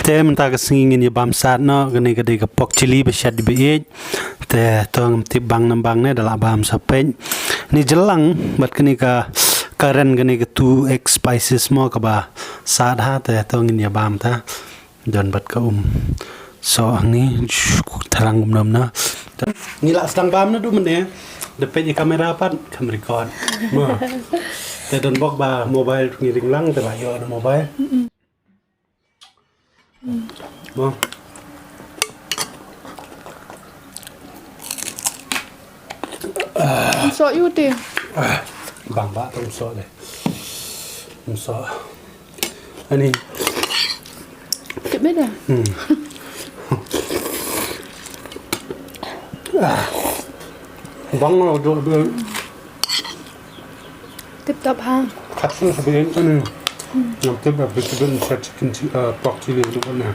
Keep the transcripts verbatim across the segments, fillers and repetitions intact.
Te mynta ka sngi ngin ïa bam sat noh, kane ka dei ka pork chilli ba shet ba ïeit. Te to ngam tip bang nam bang ne, da lah bam sa peit. Ni jylliew bad kane ka karen, kane ka two X spices mo kaba sat ha, te to ngin ïa bam ta. Don bad ka um soh hangne, thrang um nam na. Ngi lah sdang bam naduh mynne. Da peit ïa kamera pat kam record. Mo. Te don bok ba mobile ngi ring lang, te ba ïoh na mobile. Mo. Soh ïa u te. Bang ba tong soh de. Soh. Ani. Tip beda. Hmm. Ah. Bang lo do do. Tip top ha. Kat sung sa bien ani. Ngam tip ba bit ben sa chicken chi, uh, pork chili do na.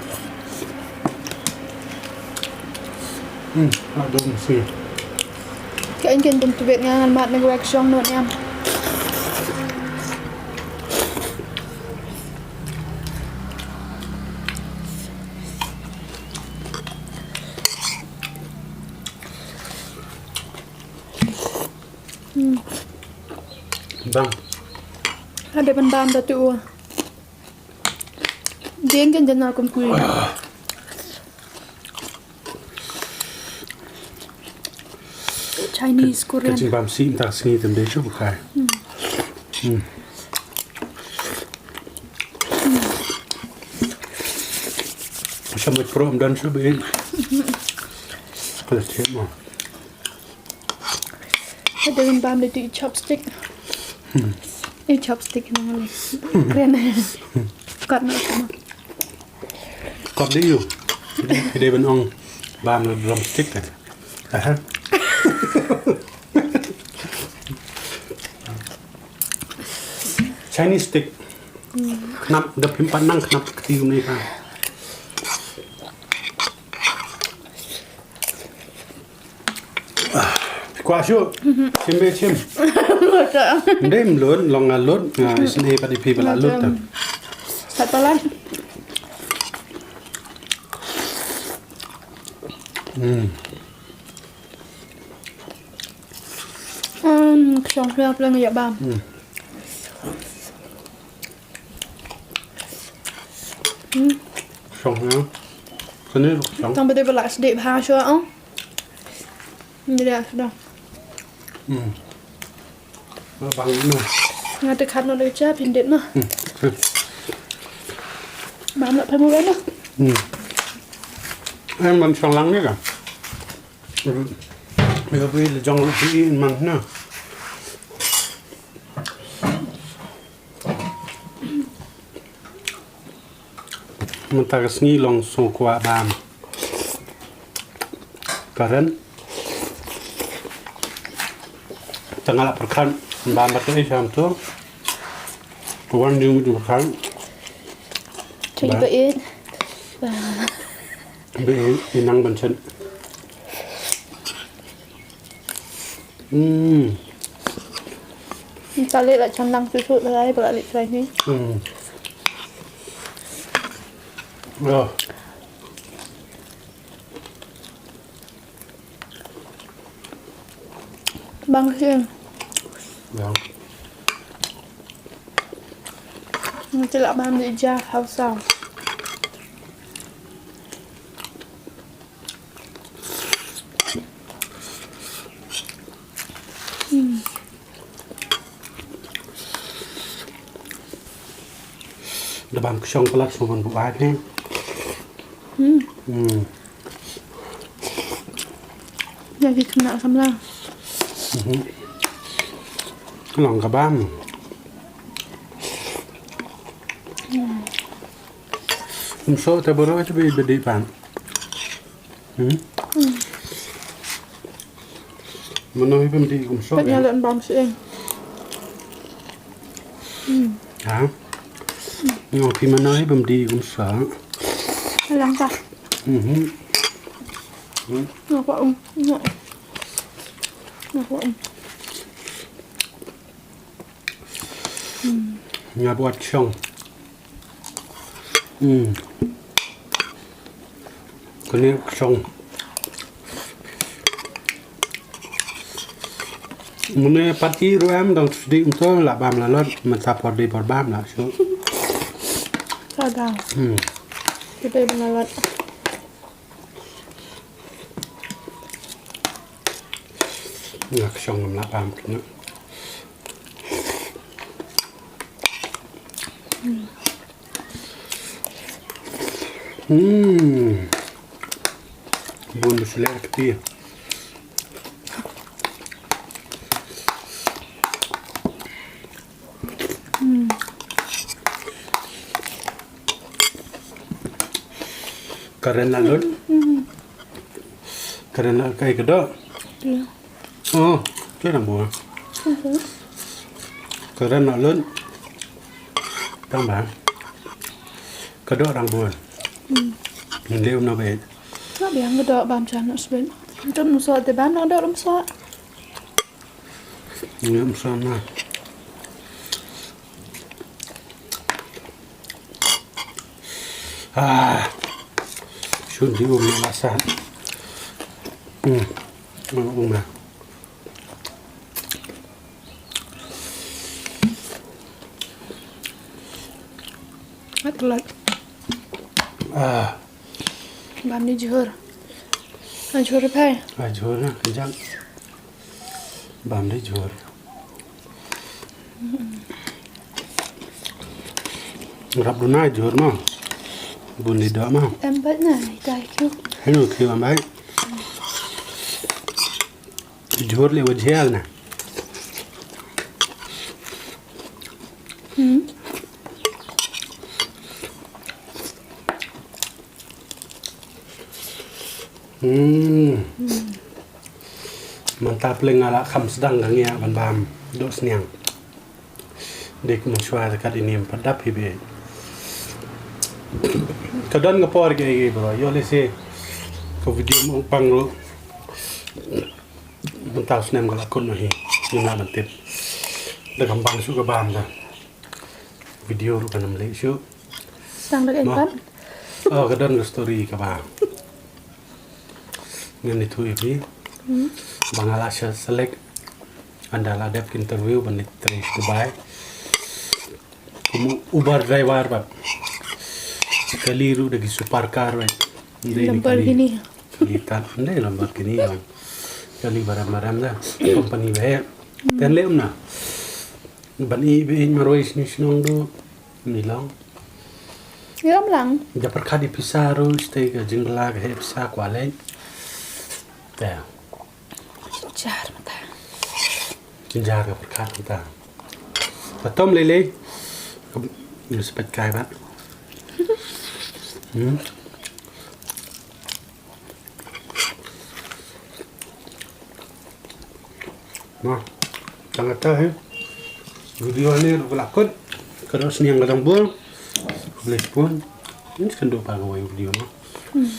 Hmm, adong si. Ka in ken dum tibet ngan mat na gwek shong no niam. Hmm. Bang. Ada ban bam da tu. Deng kan jana kum kui. Chinese, Korean. Ka jingbam sih mynta ka sngi te ym dei shuh ba kai. Hmm. Hmm. Sa mut pro ym don shuh ba ïeit. Ka la thied mo. Ka dei ban bam da tu i chopstick. Hmm. I chopstick na ngali. Kren. Kat na sama. Kat dei ïa u. Dei ban ong bam da drumstick kan. Aha. Chinese stick. Khnap da phim pat nang khnap kti u ne ka. Kwah shuh. Shim be shim. Ym dei ym lut, long nga lut. Nga isynei pat ïa phi ba la lut ta. Sat palat. Hmm. Hmm, ka shong phi ap lang ïa bam. Hmm. Hmm. Shong ha. Kane ruh shong. Tang ba dei ba la sdei bha shuwa, oh. Ni dah sudah. Hmm. Ba bang na. Nga te khat no dei cha phin det na. Hmm. Bam la pha mo na. Hmm. Em ban shong lang ni ka. Ïa phi la jong phi in man na. Mynta ka sngi long sngewkwah bam karen. Tang nga la pyrkhat bam ba to i sham to. Ka wan jong u pyrkhat. Chui ba it. Ba i nang ban chen. Hmm. Ka leh la chang lang tu tu la lai ba la leh chai ni. Hmm. Ya. Bang sih. Ya. Nanti lah bang di jah hausa. Hmm. Da bam ka shong palat sngewbha ban buaid ne. Hmm. Hmm. Ïa ki khynnah samla. Mhm. Long ka bam. Hmm. Ym soh te baroh te ba dih pan. Hmm? Hmm. Mano hi bym dih kum soh. Pat ïa leh bam sih. Hmm. Ha? Ngo phi mano hi bym dih kum soh. Lang ka. Mhm. Hmm. Nga kwah um. Nga. Nga kwah um. Hmm. Nga buat shong. Hmm. Kane ka shong. Mane pat i ruh em dang sdih um to la bam la lot mynta por dei por bam la shu. Ka dang. Hmm. Kita bam la lot. Nga ka shong ngam lah bam kine. Hmm. Bun ba shu leh kti. Hmm. Karen na lut. Hmm. Karen na kai kedo. Iya. Oh, tu dang bun. Mhm. Karen na lut. Tang ba. Kedo dang bun. Hmm. Nde um na bai. Na biang kedo bam chan na sben. Tum so te bam na do rum so. Ngam sana. Ah. Shun di um na sa. Hmm. Ngam um na. At lat. Ah. Bam ni jhur. Ah, jhur phai. Ah, jhur na, kejang. Bam dei jhur. Rap duna jhur mo. Bun dei doh mo. Em bait na, dai kyu. Henu kyu am bait. Jhur le wa jhel na. Hmm. Hmm. Mynta pleng nga la kham sdang ka ngia ban bam doh sniang. Dei kumno shuwa ka kat ini em pat dap hi be. Ka don ka por ke ke bro. Yo le se ka video mo pang ru. Mynta snem ka la kun no hi. Ni na ban tip. Da kam bang shu ka bam da. Video ru kan am le shu. Tang da ka iPad. Oh, ka don ka story ka ba. Ngan ni tu ipi. Hmm. Bang ala sha select. Anda la dep interview ban ni trace Dubai. Kum Uber driver ba. Kali ru da ki supercar ba. Lamborghini. Kali tat, ande Lamborghini ba. Kali baram-baram da. Company ba. Ten le um na. Ban i be in marwai sini sinong du. Ni long. Ni long lang. Ja perkhat i pisa ru, stay ka jingla ka he pisa kwaleng. Te. Jar mata. Jar ka perkhat mata. Patom lele. Ni sepet kai ba. Hmm. Nah, tang kata he. Video ni ruh la kut. Ka doh sniang ka dang bul. Boleh pun. Ini kan doh pa ka wai video mo. Hmm.